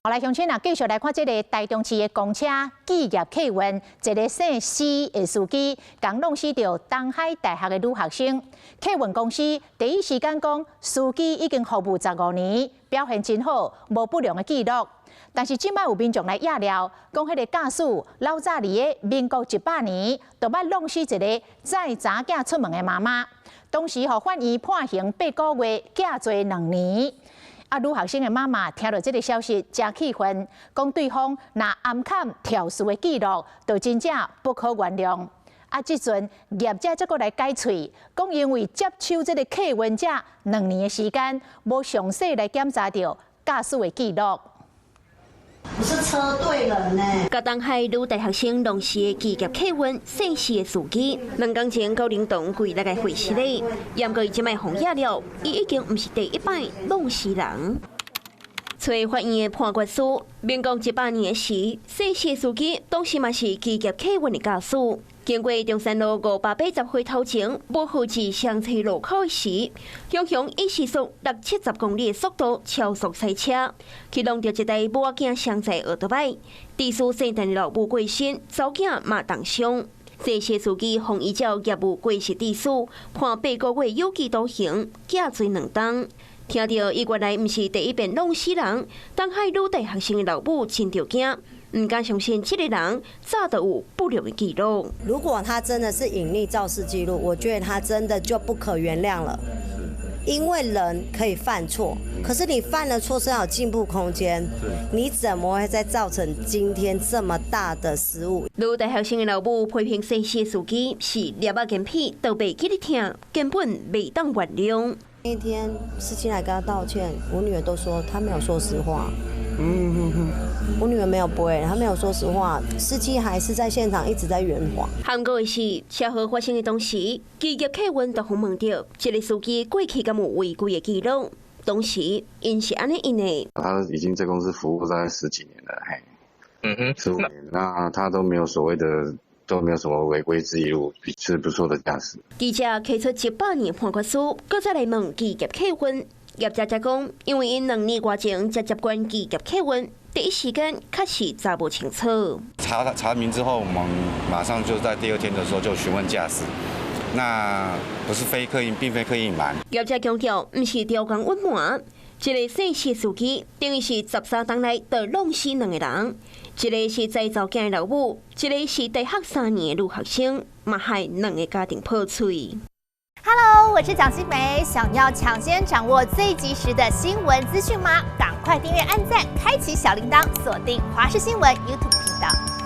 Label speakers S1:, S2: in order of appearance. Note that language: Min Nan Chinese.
S1: 來，鄉親啊，繼續來看這个台中市的公車企業客運，一个姓施的司機，共弄死著東海大學的女學生。客運公司第一時間講，司機已經服務15年，表現真好，無不良的記錄。但是這擺有民眾來掖料，講彼个駕駛老早佇咧民國100年，就捌弄死一个載查囝出門的媽媽，當時予法院判刑8個月，監坐2年。啊！女學生的媽媽聽著這个消息，誠氣憤，講對方若暗崁肇事的記錄，就真正不可原諒。啊！這陣業者才閣來改喙，講因為接手這个客運才2年的時間，無詳細來檢查著駕駛的記錄。
S2: 不是車對人呢。
S3: 共東海女大學生弄死的企業客運姓施的司機，2工前高靈堂跪來個會室裡，毋過伊這擺予掖料，伊已經毋是第一擺弄死人。揣法院的判決書，民國100年時，姓施的司機當時嘛是企業客運的駕駛。經過中山路580歲頭前，無號誌雙岔路口時，雄雄以時速六七十公里的速度超速賽車，去挵著一台某仔囝雙載奧多擺，致使聖誕老母過身，查某囝嘛重傷。這些司機予依照業務過失致死，判8個月有期徒刑，監坐2冬。聽著伊原來毋是第一遍弄死人，東海女大學生的老母真著驚。毋敢相信這个人早就有不良的記錄。
S2: 如果他真的是隱匿肇事記錄，我覺得他真的就不可原諒了。因為人可以犯錯，可是你犯了錯是要有進步空間，你怎麼會再造成今天這麼大的失誤？
S3: 女大學生的老母批評姓施司機是粒仔堅疕，都袂記得疼，根本袂當原諒。
S2: 那天司機來跟他道歉，我女兒都說他沒有說實話。我女兒沒有不會，她沒有說實話，司機還是在現場一直在圓謊。
S3: 罕見的是，車禍發生的當時，企業客運就訪問著這个司機過去敢有違規的記錄，當時𪜶是按呢應的。
S4: 他已經在公司服務大概十幾年了，嘿，15年，那他都沒有所謂的，都沒有什麼違規記錄，是不錯的駕駛。
S3: 記者提出100年判決書，閣再來問企業客運業者才講，因為𪜶2年外前才接管企業客運，第一時間確實查無清楚。
S5: 查查明之後，我們馬上就在第二天的時候就詢問駕駛，那不是非刻意，並非刻意隱瞞。
S3: 業者強調，毋是刁工隱瞞，一个姓施司機等於是13冬內就弄死兩個人，一个是載查某囝的老母，一个是大學3年的女學生，嘛害兩个家庭破碎。
S6: Hello，我是蔣新梅，想要搶先掌握最及時的新聞資訊嗎？趕快訂閱、按讚、開啟小鈴鐺，鎖定華視新聞 YouTube 頻道。